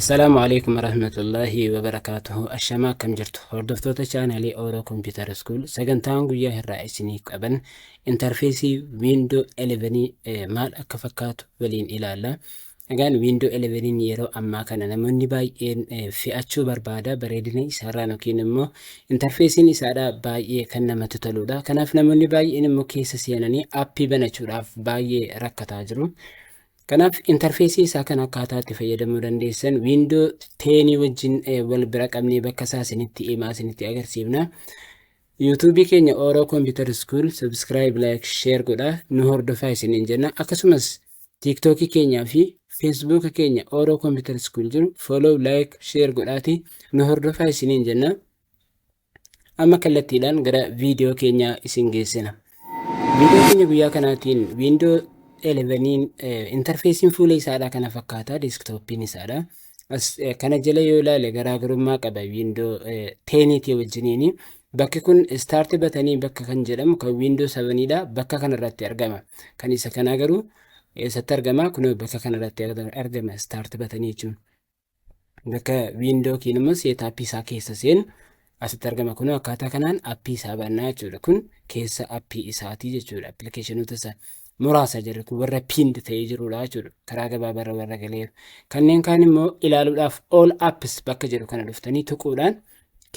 Assalaamu alaikum warahmatullaahi wabarakaatuhu. Ashamaa, akkam jirtu, hordoftoota chaanalii Oro Computer School? Sagantaan guyyaa irraa isinii qaban interfaceii Window 11 maal akka fakkaatu waliin ilaalla. Egaan Window 11 yeroo ammaa kana namoonni baay'een fe'achuu barbaada. Bareedina isaarraan yookiin immoo interfaceiin isaadha baay'ee kan namatti toludha. Kanaaf namoonni baay'een immoo keessa seenanii appii banachuudhaaf baay'ee rakkataa jiru. Kanaaf interfaceii isaa kan akkaataa itti fayyadamuu dandeessan Window 10 wajjin wal bira qabnee bakka isaa isinitti himaa, isinitti agarsiifna. YouTubeii keenya Oro Computer School subscribe, like, share godha nu hordofaa isiniin jenna. Akkasumas TikTokii keenyaa fi Facebooka keenya Oro Computer School jiru follow, like, share godhaati nu hordofaa isiniin jenna. Amma kallattiidhaan gara viidiyoo keenyaa isin geessina. Viidiyoo keenya guyyaa kanaatiin Window 11 interfaceiin fuula isaadha kana fakkaata, desktopiin isaadha. As kana jala yoo ilaale garaagarummaa qaba Window 10 wajjiniini. Bakki kun start buttonii bakka kan jedhamu kan Window 7dha, bakka kanarratti argama. Kan isa kanaa garuu eessatti argama? Kun bakka kanarratti argama start buttonii jechuun. Bakka window yookiin immoo setupii isaa keessa seenu asitti argama. Kun akkaataa kanaan appii isaa bannaa jechuudha. Kun keessa appii isaatii jechuudha. Applicationoota isaa muraasa jira, kun warra pinned ta'ee jirudha jechuudha. Karaa gabaabaarra warra galeeru. Kanneen kaan immoo ilaaluudhaaf all apps bakka jedhu kana dhuftanii tuquudhaan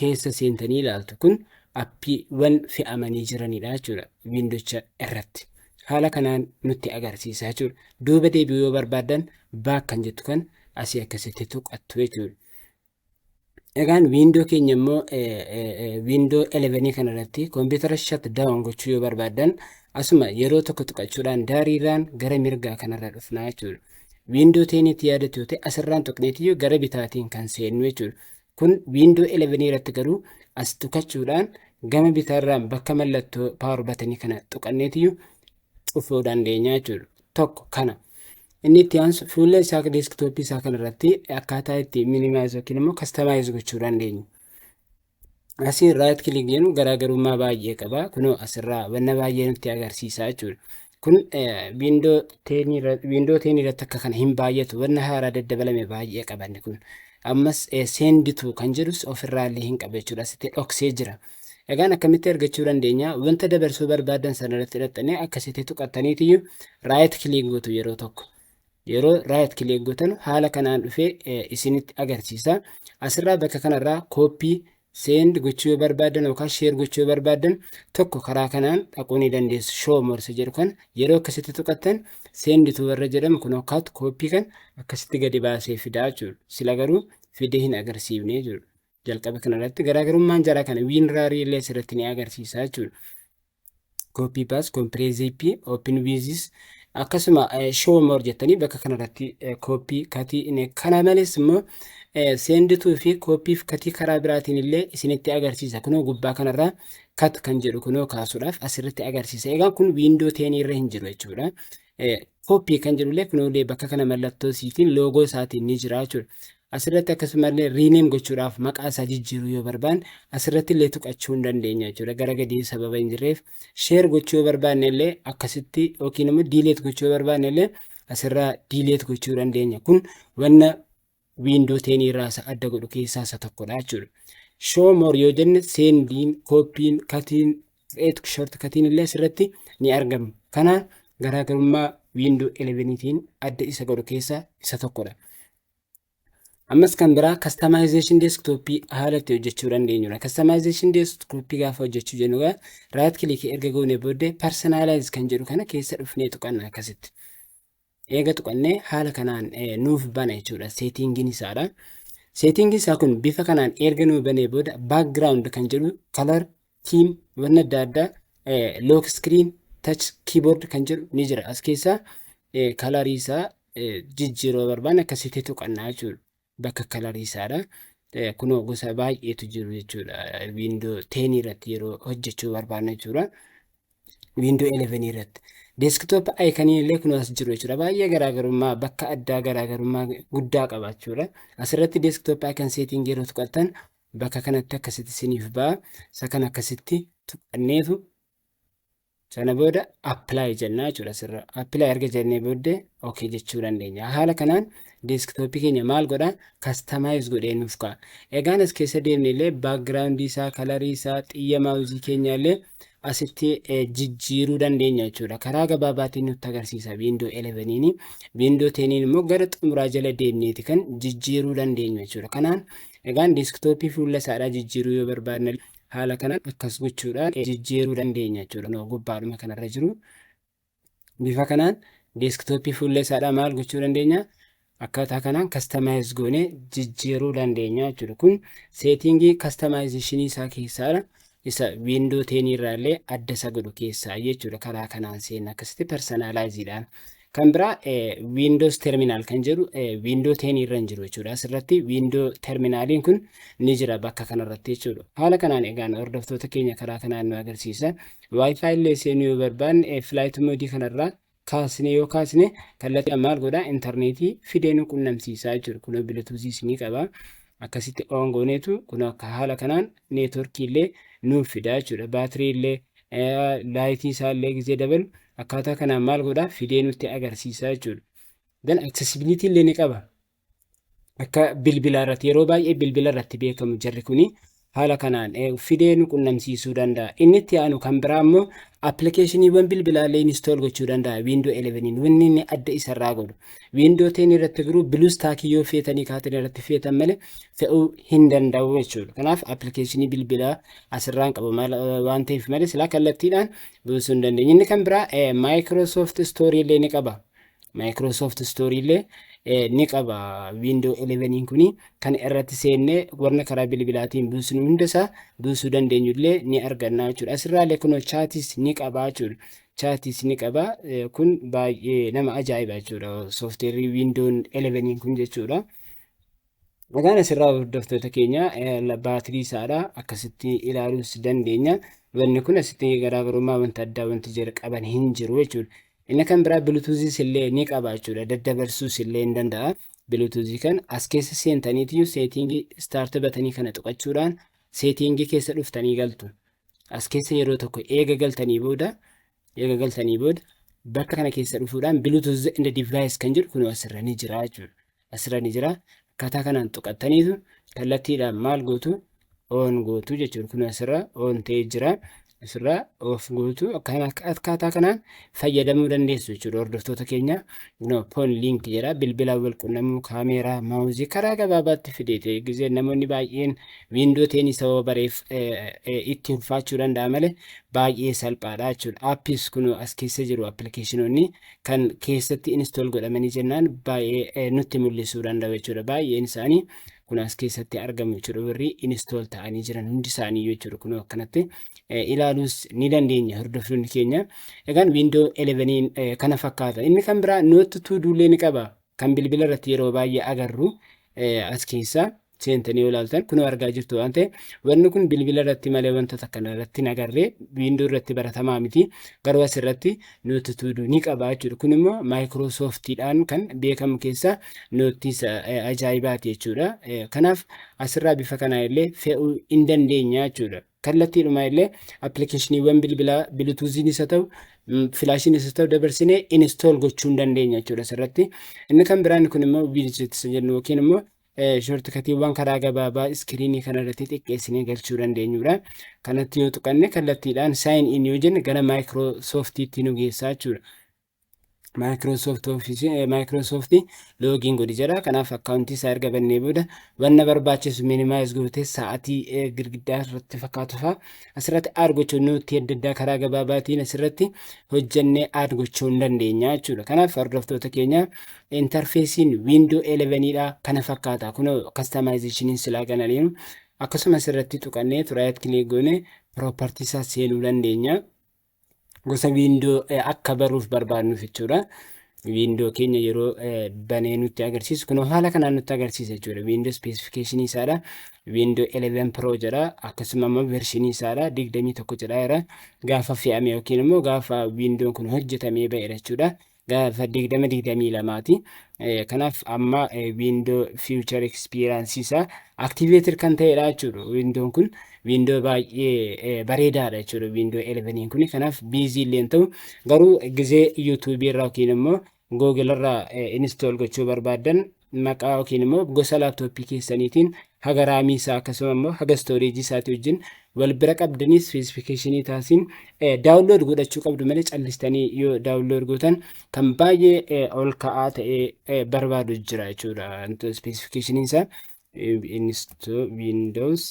keessa seentanii ilaaltu. Kun appiiwwan fe'amanii jiranidha jechuudha windocha irratti. Haala kanaan nutti agarsiisa jechuudha. Duuba deebi'uu yoo barbaaddan back kan jettu kan asii akkasitti tuqattu jechuudha. Egaan window keenya immoo Window 11 kana irratti koompitara shut down gochuu yoo barbaaddan asuma yeroo tokko tuqachuudhaan daariirraan gara mirgaa kanarra dhufnaa jechuudha. Window 10tti yaadatu yoo ta'e asirraan tuqneetiyyuu gara bitaatiin kan seennu jechuudha. Kun Window 11 irratti garuu as tuqachuudhaan gama bitaarraan bakka mallattoo power buttonii kana tuqanneetiyyuu cufuu dandeenya jechuudha. Tokko kana. Inni itti aansu fuula isaa, desktopii isaa kanarratti akkaataa itti minimize yookiin immoo customize gochuu dandeenyu. Asiin right click jennu garaagarummaa baay'ee qaba. Kunoo asirraa wanna baay'ee nutti agarsiisa jechuudha. Kun Window 10 irratti akka kana hin baay'atu. Wanna haaraa daddabalame baay'ee qabanne kun. Ammas send to kan jedhus ofirraa illee hin qabu jechuudha. Asitti dhoksee jira. Egaan akkamitti argachuu dandeenya? Wanta dabarsuu barbaadan sana irratti hidhattanii akkasitti tuqattaniitiyyuu right click gootu yeroo tokko. Yeroo right click gootan haala kanaan dhufee isinitti agarsiisa. Asirraa bakka kanarraa copy, send gochuu yoo barbaadan yookaan share gochuu yoo barbaadan tokko karaa kanaan dhaquu ni dandeessu. Show more jedhu kan yeroo akkasitti tuqattan send to warra jedhamu kun cut, copy kan akkasitti gadi baasee fidaa jechuudha. Sila garuu fidee hin agarsiifne jechuudha. Jalqaba kanarratti garaagarummaan jara kana WinRARii illee asirratti ni agarsiisa jechuudha. Copy paste, compress zip, open with, akkasuma show more jettanii bakka kanarratti copy, cutii. Kana malees immoo send to fi copy fi cutii karaa biraatiin illee isinitti agarsiisa. Kunoo gubbaa kanarraa cut kan jedhu kunoo kaasuudhaaf asirratti agarsiisa. Egaa kun Window 10 irra hin jiru jechuudha. Copy kan jedhullee kunoolee bakka kana mallattoo siitiin logo isaatiin ni jira jechuudha. Asirratti akkasumallee rename gochuudhaaf, maqaa isaa jijjiiruu yoo barbaanne asirratti illee tuqachuu hin dandeenya jechuudha. Gara gadii sababa hin jirreef share gochuu yoo barbaanne illee akkasitti yookiin immoo delete gochuu yoo barbaanne illee asirraa delete gochuu dandeenya. Kun wanna Window 10 irraa isa adda godhu keessaa isa tokkodha jechuudha. Show more yoo jenne sendiin, copyiin, cutiin, create shortcutiin illee asirratti ni argamu. Kana garaagarummaa Window 11tiin adda isa godhu keessaa isa tokkodha. Ammas kan biraa customization desktopii haala itti hojjechuu dandeenyudha. Customization desktopii gaafa hojjechuu jennu egaa right clickii erga goone booddee personalize kan jedhu kana keessa dhufnee tuqanna akkasitti. Eega tuqannee haala kanaan nuuf bana jechuudha settingiin isaadha. Settingiin isaa kun bifa kanaan erga nuuf banee booda background kan jedhu, color, theme, wanna adda addaa, lock screen, touch keyboard kan jedhu ni jira. As keessaa colorii isaa jijjiiruu barbaanne akkasitti tuqannaa jechuudha. Bakka colorii isaadha. Kunoo gosa baay'eetu jiru jechuudha. Window 10 irratti yeroo hojjechuu barbaanne jechuudha. Window 11 irratti. Desktop iconii illee kunoo as jiru jechuudha. Baay'ee garaagarummaa bakka addaa garaagarummaa guddaa qaba jechuudha. Asirratti desktop icon setting yeroo tuqattan bakka kanatti akkasitti isiniif ba'a. Isa kana akkasitti tuqanneetu Sana booda apply jennaa jechuudha asirra. Apply erga jennee booddee okay jechuu dandeenya. Haala kanaan desktopii keenya maal godhaa? Customize godhee nuuf ka'a. Egaan as keessa deemne illee backgroundii isaa, colorii isaa, xiyya mouseii keenya illee asitti jijjiiruu dandeenya jechuudha. Karaa gabaabaatiin nutti agarsiisa Windows 11. Windows 10 immoo gara xumuraa jala deemneeti kan jijjiiruu dandeenyu jechuudha. Kanaan egaan desktopii fuula isaadhaa jijjiiruu yoo barbaadne, haala kanaan akkas gochuudhaan jijjiiruu dandeenya jechuudha. Gubbaadhuma kanarra jiru. Bifa kanaan desktopii fuula isaadhaa maal gochuu dandeenya? Akkaataa kanaan customize goonee jijjiiruu dandeenya jechuudha. Kun settingii customizationii isaa keessaadha. Isa Windows 10 irraa illee adda isa godhu keessaa jechuudha. Karaa kanaan seenna akkasitti personalizeiidhaan. Kan biraa Windows Terminal kan jedhu Windows 10 irra hin jiru jechuudha. Asirratti Windows Terminaliin kun ni jira bakka kanarratti jechuudha. Haala kanaan egaan hordoftoota keenya, karaa kanaan nu agarsiisa. Wi-Fi illee seenuu yoo barbaanne, flight modeii kanarraa kaasne yoo kaasne, kallattii maal godhaa? Intarneetii fidee nu qunnamsiisaa jechuudha. Kun Bluetoothiis ni qaba. Akkasitti on gooneetu kun akka haala kanaan networkii illee nuuf fidaa jechuudha. Baatirii illee, lightii isaa illee gizee dabalu, akkaataa kanaan maal godhaa? Fidee nutti agarsiisaa jechuudha. Then accessibility illee ni qaba. Akka bilbila irratti, yeroo baay'ee bilbila irratti beekamu jarri kuni, haala kanaan fidee nu qunnamsiisuu danda'a. Inni itti aanu kan biraa immoo applicationiiwwan bilbilaa illee install gochuu danda'a Windows 11 wanni inni adda isarraa godhu. Windows 10 irratti garuu BlueStackii yoo feetanii kaatan irratti feetan malee fe'uu hin danda'u jechuudha. Kanaaf applicationii bilbilaa asirraan qabu waan ta'eef malee silaa kallattiidhaan buusuu hin dandeenye. Inni kan biraa Microsoft Store illee ni qaba. Microsoft Store illee ni qaba. Windows 11 kuni kan irratti seennee warra karaa bilbilaatiin buusnu hundasaa buusuu dandeenyu illee ni arganna jechuudha. Asirraallee kunoo chatis ni qaba jechuudha. Chatis ni qaba. Kun baay'ee nama ajaa'iba jechuudha. Softwareii Windows 11 kun jechuudha. Egaan asirraa hordoftoota keenya, baatirii isaadha akkasitti ilaaluus dandeenya. Wanni kun asitti garaagarummaa wanta addaa wanti jira qaban hin jiru jechuudha. Inni kan biraa Bluetoothiis illee ni qaba jechuudha. Daddabarsuus illee ni danda'a. Bluetoothii kan as keessa seentaniitiyyuu settingii start buttonii kana tuqachuudhaan settingii keessa dhuftanii galtu. As keessa yeroo tokko eega galtanii booda bakka kana keessa dhufuudhaan Bluetooth and device kan jedhu kun asirra ni jira jechuudha. Asirra ni jira. Akkaataa kanaan tuqattaniitu kallattiidhaan maal gootu? On gootu jechuudha. Kun asirra on ta'ee jira. Asirraa off gootu, akkaataa kanaan fayyadamuu dandeessu jechuudha hordoftoota keenya. No phone link jedha, bilbilaan wal qunnamuu, kaameeraa, mouseii karaa gabaabaatti fideete. Gizee namoonni baay'een Windows tenii sababa bareef itti ulfaachuu danda'a malee baay'ee salphaadha jechuudha. Appis kun as keessa jiru, applicationoonni kan keessatti install godhamanii jennaan baay'ee nutti mul'isuu danda'u jechuudha. Baay'een isaanii kun as keessatti argamu jechuudha. Warri install ta'anii jiran hundi isaanii jechuudha. Kun akkanatti ilaaluus ni dandeenya, hordoftoonni keenya. Egaan Windows 11 kana fakkaata. Inni kan biraa note to dollee ni qaba. Kan bilbila irratti yeroo baay'ee agarru, as keessa seentanii yoo ilaaltan kunoo argaa jirtu waan ta'eef, wanni kun bilbila irratti malee wanta takka irratti hin agarree, Windows irratti baratamaa miti. Garuu asirratti note to do ni qaba jechuudha. Kun immoo Microsoftiidhaan kan beekamu keessa noteii ajaa'ibaati jechuudha. Kanaaf asirraa bifa kanaa illee fe'uu hin dandeenya jechuudha. Kallattiidhuma illee applicationiiwwan bilbilaa Bluetoothiin isa ta'u, flashiin isa ta'u, dabarsinee install gochuu hin dandeenya jechuudha asirratti. Inni kan biraan kun immoo widgets jennu yookiin immoo shortcutiiwwan karaa gabaabaa screenii kanarratti xiqqeessinee galchuu dandeenyudha. Kanatti yoo tuqanne, kallattiidhaan sign in yoo jenne, gara Microsoftiitti nu geessaa jechuudha. Microsoft Office, Microsoft login godhi jedha. Kanaaf accountii isaa erga bannee booda wanna barbaachisu minimize gootee, sa'aatii girgiddaa irratti fakkaatu fa'a asirratti add gochuu, noteii adda addaa karaa gabaabaatiin asirratti hojjennee add gochuu hin dandeenya jechuudha. Kanaaf hordoftoota keenya, interfaceiin Windows 11 dha kana fakkaata. Kun customizationiin silaa kanaliinu akkasuma asirratti tuqannee right click goone property isaa seenuu dandeenya. Gosa Windows akka baruuf barbaadnuuf jechuudha. Windows keenya yeroo banee nutti agarsiisu kun haala kanaan nutti agarsiisa jechuudha. Windows specificationii isaadha. Windows 11 Pro jedha. Akkasuma immoo versionii isaadha. 21 jedha jira. Gaafa fe'ame yookiin immoo gaafa Windows kun hojjetamee ba'edha jechuudha. Gaafa 2022ti. Kanaaf amma Window Feature Experience isaa activated kan ta'edha jechuudha. Windown kun window baay'ee bareedaadha jechuudha. Window 11 kun kanaaf busy illee hin ta'u, garuu gizee YouTube irraa yookiin immoo Google irraa install gochuu barbaaddan, maqaa yookiin immoo gosa laaptooppii keessaniitiin haga RAMii isaa, akkasuma immoo haga storageii isaatii wajjin wal bira qabdanii specificationii taasiin download godhachuu qabdu malee, callistanii yoo download gootan kan baay'ee ol ka'aa ta'ee barbaadu jira jechuudha. Specificationiin isaa Windows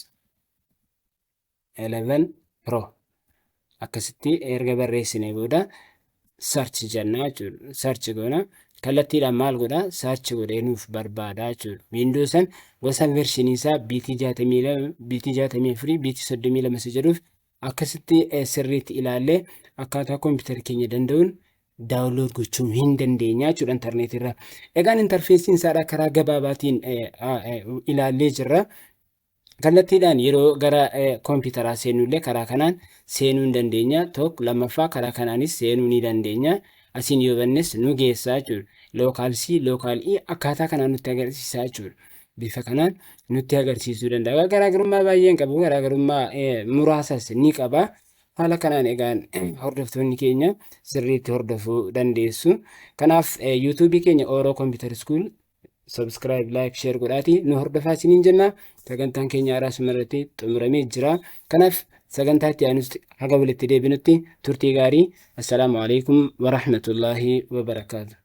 11 Pro akkasitti erga barreessine booda search jennaa jechuudha. Search goona, kallattiidhaan maal godha? Search godhee nuuf barbaada jechuudha. Windows san gosa versionii isaa BT 62, BT 64, BT 32 isa jedhuuf akkasitti sirriitti ilaallee akkaataa koompitara keenya danda'uun download gochuu hin dandeenya jechuudha intarneetii irraa. Egaan interfaceiin isaadha karaa gabaabaatiin ilaallee jirra. Kallattiidhaan yeroo gara koompitaraa seenullee karaa kanaan seenuu hin dandeenya. Tokko lammaffaa karaa kanaanis seenuu ni dandeenya. Asiin yoo bannes nu geessaa jechuudha. Local C, local E akkaataa kanaan nutti agarsiisaa jechuudha. Bifa kanaan nutti agarsiisuu danda'a. Garaagarummaa baay'ee hin qabu. Garaagarummaa muraasas ni qaba. Haala kanaan egaan hordoftoonni keenya sirriitti hordofuu dandeessu. Kanaaf YouTubeii keenya Oro Computer School subscribe, like, share godhaati nu hordofaa isiniin jenna. Sagantaan keenya haaraa irratti xumuramee jira. Kanaaf sagantaa itti aanutti haga walitti deebinutti turtii gaarii. Assalaamu alaikum warahmatullaahi wabarakaatu.